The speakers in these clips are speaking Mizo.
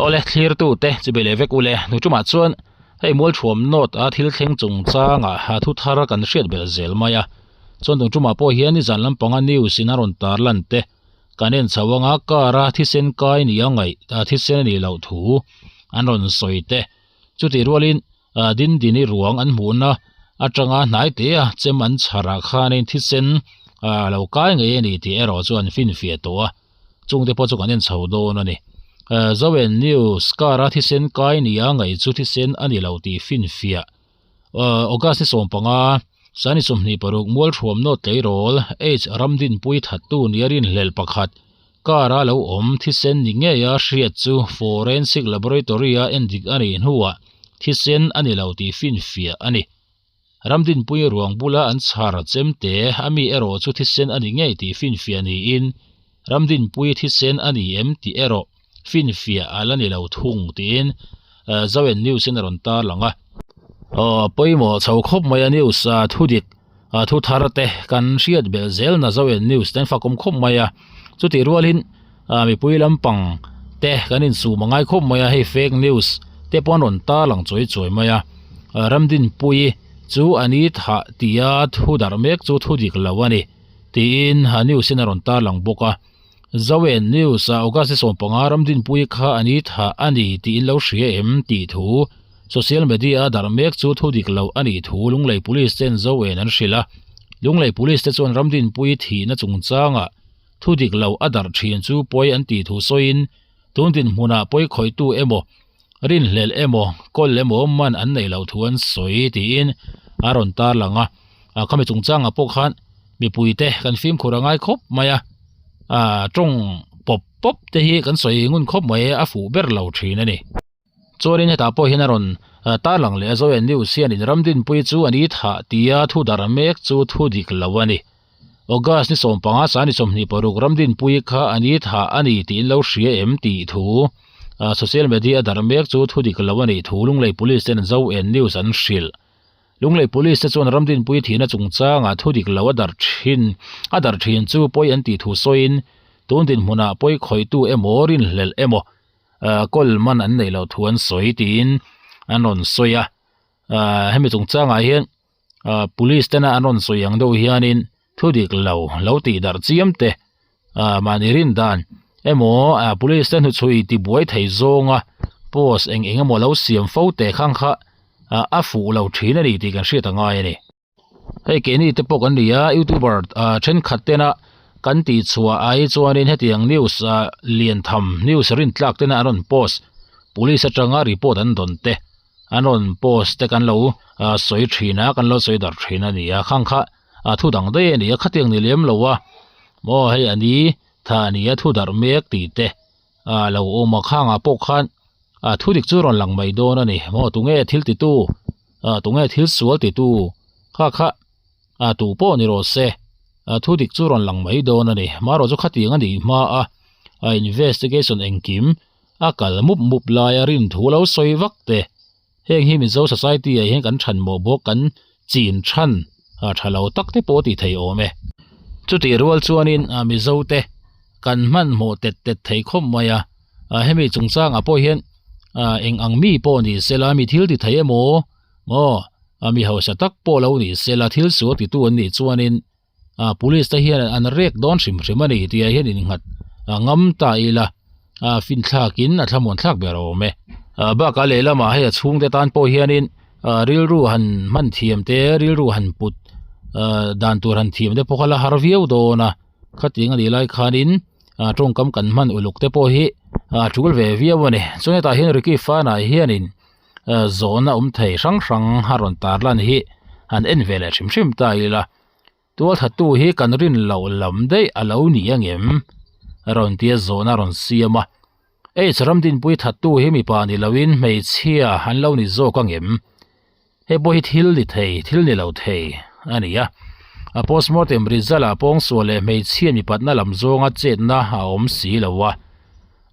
Awle thlirtu te chubei leh vek ule nu tumah chuan hei mual thuam nawt a thil thleng chung changah a thu thar kan hriat belh zel mai a chuan tun tumah pawh hian nizan lampanga news in a rawn tar lan te kan en chho anga car a thisen kai ni a ngaih a thisen a nih loh thu an rawn sawi te chutih rualin ah dindini ruang an hmuhna atanga hnai te a chem an chhar ah khanin thisen ah lo kai ngei a ni tih erawh chu an finfiah tawh a. Chungte pawh chu kan en chho dawn a ni. Zoen News car a thisen kai nia ngaih chu thisen a ni lo tih finfiah. August ni 15, Sani 26 Mualthuam Nawt Tleirawl H Ramdinpui thattu nia rinhlelh pakhat car a lo awm thisen ni ngeia hriat chu Forensic Laboratory a endik a nih hnuah thisen a ni lo tih finfiah a ni. Ramdinpui ruang bula an chhar chem te a mi erawh chu thisen a ni ngei tih finfiah niin Ramdinpui thisen a ni em tih erawh finfiah a la ni lo thung tiin Zoen News in a rawn tarlang a. Aw pawimawh chho khawp mai a news thudik thu thar te kan hriat belh zel na Zoen News te an fakawm khawp mai a chutih rualin mipui lampang te kan insum a ngai khawp mai a hei fake news te pawh an rawn tarlang chawi chawi mai a Ramdinpuii chu a ni thah tia thu darh mek chu thu dik lo a ni tiin news in a rawn tarlang bawk a Zoen news ah August ni 15 Ramdinpuii kha a ni thah a ni tiin lo hria em tih thu social media a darh mek chu thu dik lo a nih thu Lunglei Police ten Zoen an hrilh a Lunglei Police te chuan Ramdinpuii thihna chungchangah Thu dik lo a darh thin chu pawi an tih thu sawiin, tun dinhmunah pawi khawihtu emaw, rinhlelh emaw, kawl emaw man an neih loh thu an sawi tiin a rawn tarlang a. Khami chungchangah pawh khan mipuite kan fimkhur a ngai khawp mai a, tawng pawp pawp te hi kan sawi ngun khawp mai a fuh ber lo thin a ni. Chuanin hetah pawh hian a rawn tarlang leh a, Zoen News hianin Ramdinpui chu a ni thah tia thu darh mek chu thu dik lo a ni. August ni 15 sani 26 Ramdinpui kha a ni thah a ni tiin lo hria em tih thu social media a darh mek chu thu dik lo a nih thu Lunglei Police ten Zoen News an hrilh. Lunglei Police te chuan Ramdinpui thihna chungchangah thu dik lo a darh thin a darh thin chu pawi an tih thu sawiin tun dinhmunah pawi khawihtu emaw rinhlelh emaw kawl man an neih loh thu an sawi tiin an rawn sawi a hemi chungchangah hian police tena an rawn sawi ang deuh hianin thu dik lo lo tih darh chiam te mahni rin dan emaw police te hnuchhui tibuai thei zawnga post eng eng emaw lo siam fo te khang kha a fuh lo thin a ni tih kan hriat a ngai a ni. Hei keini te pawh kan ni a youtuber ah thenkhat tena kan tih chhuah ai chuanin hetiang news ah lian tham news rin tlak tena an rawn post police atanga report an dawn te an rawn post te kan lo ah sawi thin a kan lo sawi darh thin a ni a khang kha ah thu dang daih a ni a khatiang ni lem lo a maw hei a ni tha a ni a thu darh mek tih te ah lo awm a khangah pawh khan ah thu dik chu rawn lang mai dawn a ni maw tunge thil titu ah tunge thil sual titu kha kha ah tu pawh ni rawh se ah thu dik chu rawn lang mai dawn a ni marawh chu khatiang a nih hma a ah investigation engkim a kal mup mup laia rin thu lo sawi vak te heng hi Mizo society ah hian kan than mawh bawk kan chin than ah tha lo tak te pawh tih thei awm e. Chutih rual chuanin ah Mizo te kan hmanhmawh tet tet thei khawp mai a ah hemi chungchangah pawh hian ah eng ang mi pawh ni sela mi thil ti thei emaw maw ah mi hausa tak pawh lo ni sela thil sual titu an nih chuanin ah police te hian an rek dawn hrim hrim a ni tih ah hian innghat ah ngam ta ila ah finthlak in a thlamuan thlak ber a awm e ah bakah lehlamah hei a chhungte tan pawh hianin ah rilru han hman thiam te rilru han put ah dan tur han thiam te pawh kha la har viau dawn a khatiang a nih lai khanin ah tawngkam kan hman uluk te pawh hi ah tul ve viau a ni chuan hetah hian Ricky Fana hianin ah zawhna awm thei hrang hrang a rawn tarlan hi han en ve leh hrim hrim ta ila. Tualthattu hi kan rin loh lam daih a lo ni angem? Rawn tia zawhna rawn siam a. H Ramdinpui thattu hi mipa ni loin hmeichhia an lo ni zawk angem? Hei pawh hi thil ni thei, thil ni lo thei a ni a. A postmortem result ah pawngsual leh hmeichhia mipatna lam zawnga chetna a awm si lo a.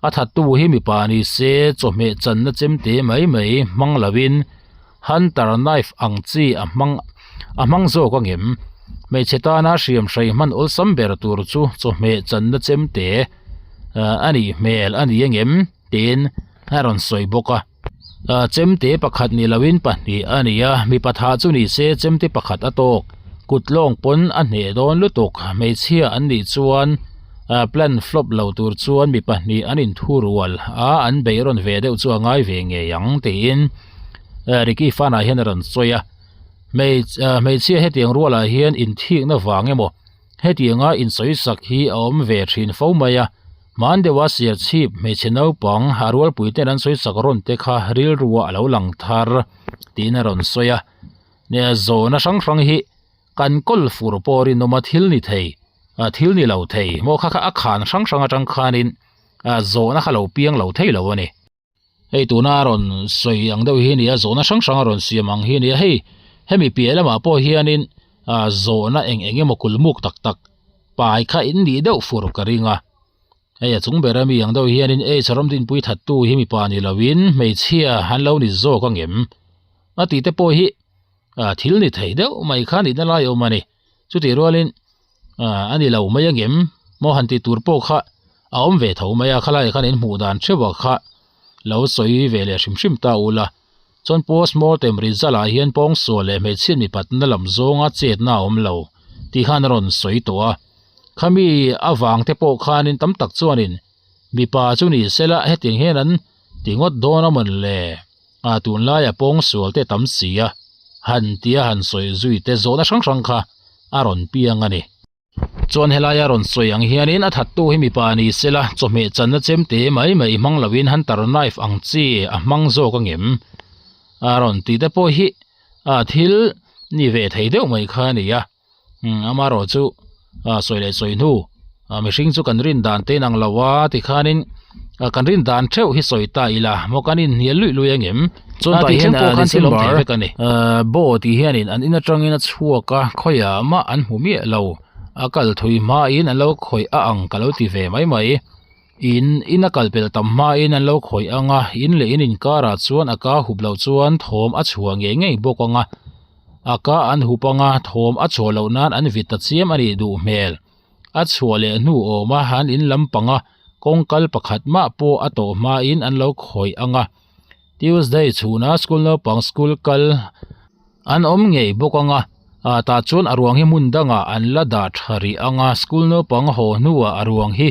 A thattu hi mipa ni se chawhmeh channa chemte mai mai hmang loin hunter knife ang chi a hmang a hmang zawk angem? Hmeichhe tana hriam hrai hman awlsam ber tur chu chawhmeh channa chemte a nih hmel a ni angem? Tiin. a rawn sawi bawk a. Chemte pakhat ni loin pahnih a ni a, mipa thah chu ni se chemte pakhat a tawk. Kut lawng pawn a hneh dawn lutuk. Hmeichhia an nih chuan plan flop lo tur chuan mi pahnih an inthu rual a, an beih rawn ve deuh chu a ngai ve ngei ang tiin Ricky Fana hian a rawn sawi a. Hmeichhia hetiang rualah hian inthikna vang emaw Hetianga insawisak hi a awm ve thin fo mai a, hman deuha Serchhip hmeichhe naupang a rualpuiten an sawisak rawn te kha rilrua a lo lang thar tiin a rawn sawi a. Nia zawhna hrang hrang hi kan kawl fur pawh rinawma thil ni thei, thil ni lo thei maw kha kha a khan hrang hrang atang khanin zawhna kha lo piang lo thei lo a ni. Hei tuna a rawn sawi ang deuh hi a ni a, zawhna hrang hrang a rawn siam ang hi a ni a, hei hemi piah lamah pawh hianin ah zawhna eng eng emaw kulmuk tak tak pai kha in nih deuh fur ka ring a, hei a chung bera mi ang deuh hianin H Ramdinpui thattu hi mipa ni loin hmeichhia an lo ni zawk ang em a tih te pawh hi ah thil ni thei deuh mai kha nihna lai a awm a ni, chutih rualin. A ni lo mai angem maw han tih tur pawh kha a awm ve tho mai a khalaiah khan in hmuh dan theuh ah kha lo sawi ve leh hrim hrim ta ula chuan post mortem result ah hian pawngsual leh hmeichhiat mipatna lam zawnga chetna a awm lo tih khan a rawn sawi tawh a khami avang te pawh khanin tam tak chuanin mipa chu ni sela hetiang hian an ti ngawt dawn a mawn le. A tunlaia pawngsual te tam si a, han tia han sawi zui te zawhna hrang hrang kha a rawn piang a ni. Chuan helaia rawn sawi ang hianin a thattu hi mipa ni sela, chawhmeh channa chemte mai mai hmang loin hunter knife ang chi a hmang zawk angem? A rawn tih te pawh hi a thil ni ve thei deuh mai kha a ni a. Amaherawh chu sawi leh sawi hnu mihring chu kan rin dan te inang lo a tikhanin kan rin dan theuh hi sawi ta ila maw kan inhnial luih luih angem chuan tah hian pawh khan thil awm thei vek a ni bow tih hianin an in atangin a chhuak a khawiah mah an hmu miah lo a kal thui hmain an lo khawih a ang ka lo ti ve mai mai in in a kal pel tam hmain an lo khawih ang a in leh in inkarah chuan a ka hup loh chuan thawm a chhuah ngei ngei bawk ang a. A ka an hup anga thawm a chhuah loh nan an vit ta chiam a nih duh hmel. A chhuah leh hnu awma an in lampanga kawng kal pakhat mah pawh a tawh hmain an lo khawih anga. Tuesday chhuna school naupang school kal an awm ngei bawk anga tah chuan a ruang hi hmun dangah an la dah tha rih anga school naupang haw hnuah a ruang hi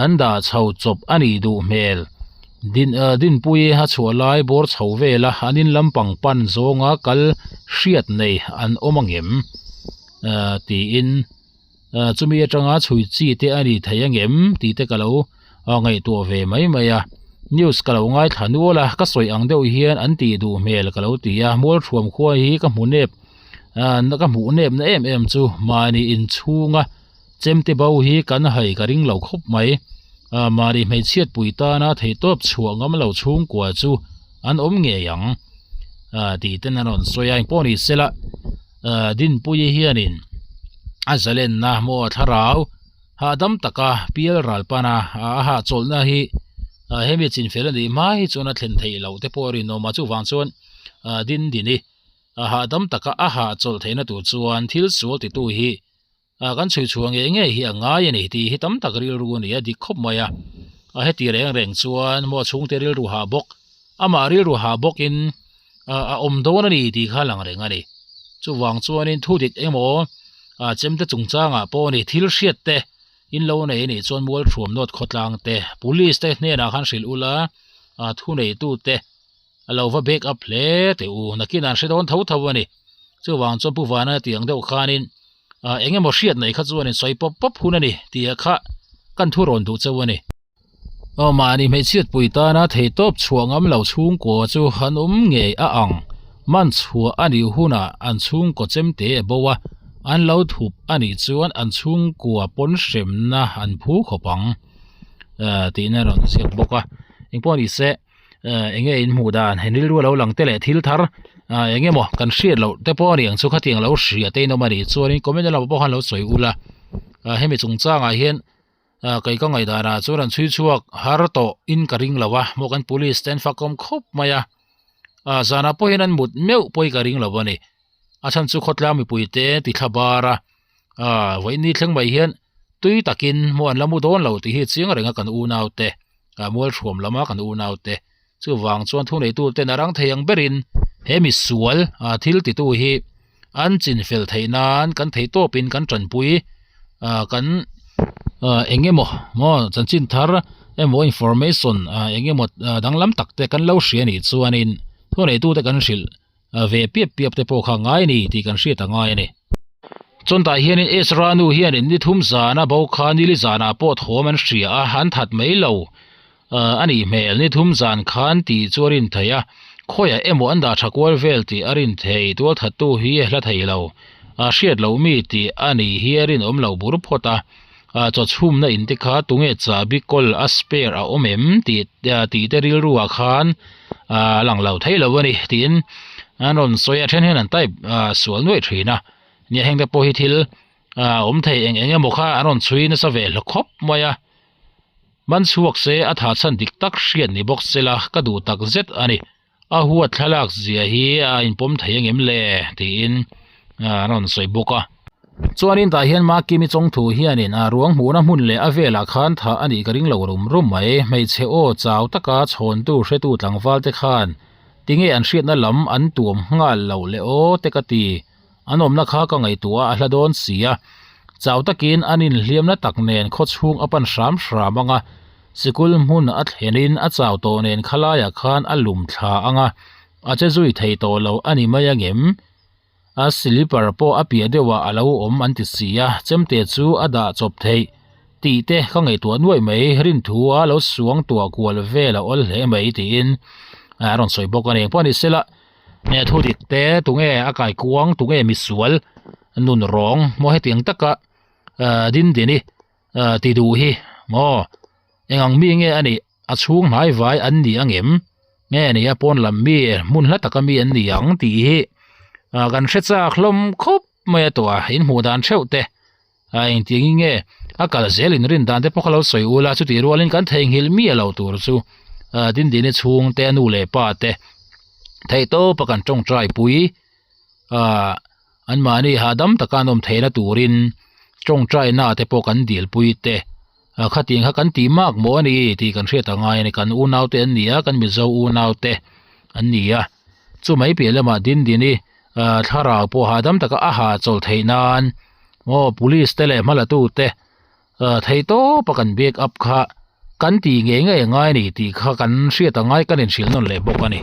An dah chho chawp a nih duh hmel. Din Dinpui a chhuah lai bawr chho vela an in lampang pan zawnga kal hriat nei an awm angem? Tiin chumi atanga chhui chi te a ni thei angem tih te ka lo ngaihtuah ve mai mai a. News ka lo ngaithla nual a, ka sawi ang deuh hian an tih duh hmel ka lo ti a, Mualthuam khua hi ka hmu nep ka hmuh nep na em em chu mahni inchhunga Chemte bo hi kan hai ka ring lo khawp mai. Mahni hmeichhiat pui tana theihtawp chhuah ngam lo chhungkua chu an awm ngei ang tih ten an rawn sawi a. Engpawh ni sela Dinpuii hianin a zalenna maw thlarau hahdam taka pial ral pana a hahchawlhna hi hemi chinfel a nih hma hi chuan a thlen theih loh te pawh a rinawm a. Chuvang chuan Dindini hahdam taka a hahchawlh theihna tur chuan thil sual titu hi Ah kan chhui chhuah ngei ngei hi a ngai a ni tih hi tam tak rilru a ni a, dik khawp mai a. A heti reng reng chuan maw chhungte rilru hah bawk, amah rilru hah bawkin a awm dawn a ni tih kha a lang reng a ni. Chuvang chuanin thu dik emaw chemte chungchangah pawh a ni thil hriat te in lo nei a nih chuan Mualthuam North khawtlang te, Police te hnenah khan hrilh ula thuneitu te A lo va back up hle teh u, nakin an hre dawn tho tho a ni. Chuvang chuan Pu Vana tih ang deuh khanin eng emaw hriat nei kha chuan in sawi pawp pawp hun a ni tih kha kan thu rawn duh cheu a ni. Aw mahni hmeichhiat pui tana theihtawp chhuah ngam lo chhungkaw chu an awm ngei a ang. Man chhuah a nih hunah an chhungkaw chemte a bo a, an lo thup a nih chuan an chhungkua pawn hremna an phu khawp ang tihna a rawn ziak bawk a. Engpawh ni se. Eng nge in hmuh dan he rilru a lo lang te leh thil thar eng emaw kan hriat loh te pawh a ni ang chu khatiang lo hria te in awm a nih chuanin comment lamah pawh khan lo sawi ula hemi chungchangah hian kei ka ngaihdan ah chuan an chhui chhuak har tawh in ka ring lo a maw kan police te an fakawm khawp mai a zanah pawh hian an mut meuh pawh hi ka ring lo a ni a chhan chu khawtlang mipui te ti thla bar a vawiin thleng mai hian tui takin maw an la mu dawn lo tih hi chiang reng a kan unau te. Mualhruam lama kan unaute. Chuvang chuan thuneituten a rang thei ang berin he misual thil titu hi an chinfel theih nan kan thei tawpin kan tanpui kan eng emaw maw chanchin thar emaw information eng emaw danglam tak te kan lo hria anih chuanin thuneitute kan hrilh ve piap piap te pawh kha ngai a ni tih kan hriat a ngai a ni. Chuan tah hianin Ezra nu hianin ni thum zana bo kha nili zanah pawh thawm an hria a, an that mai lo a nih hmel. Ni thum zan khan tih chu a rin thei a, khawiah emaw an dah tha kual vel tih a rin thei. Tualthattu hi a hla thei lo, a hriat loh mi tih a nih hi a rinawm lo bur phawt a. Chaw chhumna in te kha tunge chahbi kawl a spare a awm em tih tih te rilruah khan a lang lo thei lo a ni tiin an rawn sawi a then hian an type sual nuaih thin a nia heng te pawh hi thil awm thei eng eng emaw kha an rawn chhui nasa ve hlawk khawp mai a man chhuak se a tha chhan dik tak hriat ni bawk sela ka duh tak zet a ni. A huat thlalak zia hi a inpawm thei angem le tiin an rawn sawi bawk a. Chuanin tah hian Makimi chawngthu hianin a ruang hmuhna hmun leh a velah khan thah a nih ka ring lo rum rum mai. Hmeichhe aw chau taka chhawntu hretu tlangval te khan tinge an hriatna lam an tuam nghal loh le aw te ka ti. An awmna kha ka ngaihtuah a, a hla dawn si a. Chau takin an inhliamna tak nen khawchhung a pan hram hram ang a, sikul hmun a thlenin a chau tawh nen khalaiah khan a lum thla ang a, a che zui thei tawh lo a ni mai angem? A slipper pawh a piah deuhah a lo awm an ti si a, chemte chu a dah chawp theih tih te ka ngaihtuah nuaih mai, rinthu a lo suang tuah kual vel a awl hle mai tiin a rawn sawi bawk a ni. Engpawh a ni sela. Nge thu dik te tunge a kaikuang tunge misual nun rawng maw hetiang taka ah din dini ah ti duh hi maw eng ang mi nge a nih a chhung hnai vai an ni angem nge ni a pawn lam mi hmun hla taka mi an ni ang tih hi ah kan hre chak hlawm khawp mai a tawh a in hmuh dan theuh te. A engtiang in nge a kal zel in rin dan te pawh kha lo sawi ula chutih rualin kan theihnghilh miah lo tur chu Dindini chhungte a nu leh pa te theihtawpa kan tawngtai pui ah anmahni hahdam taka an awm theihna turin tawngtaina te pawh kan dil pui te khatiang kha kan tih mak maw a ni tih kan hriat a ngai a ni kan unau te an ni a kan mizo unau te an ni a chumai piah lamah Dindini thlarau pawh hahdam taka a hahchawlh theih nan aw police te leh hmalatu te thei tawp a kan back up kha kan tih ngei ngei a ngai a ni tih kha kan hriat a ngai kan inhrilh nawn leh bawk a ni.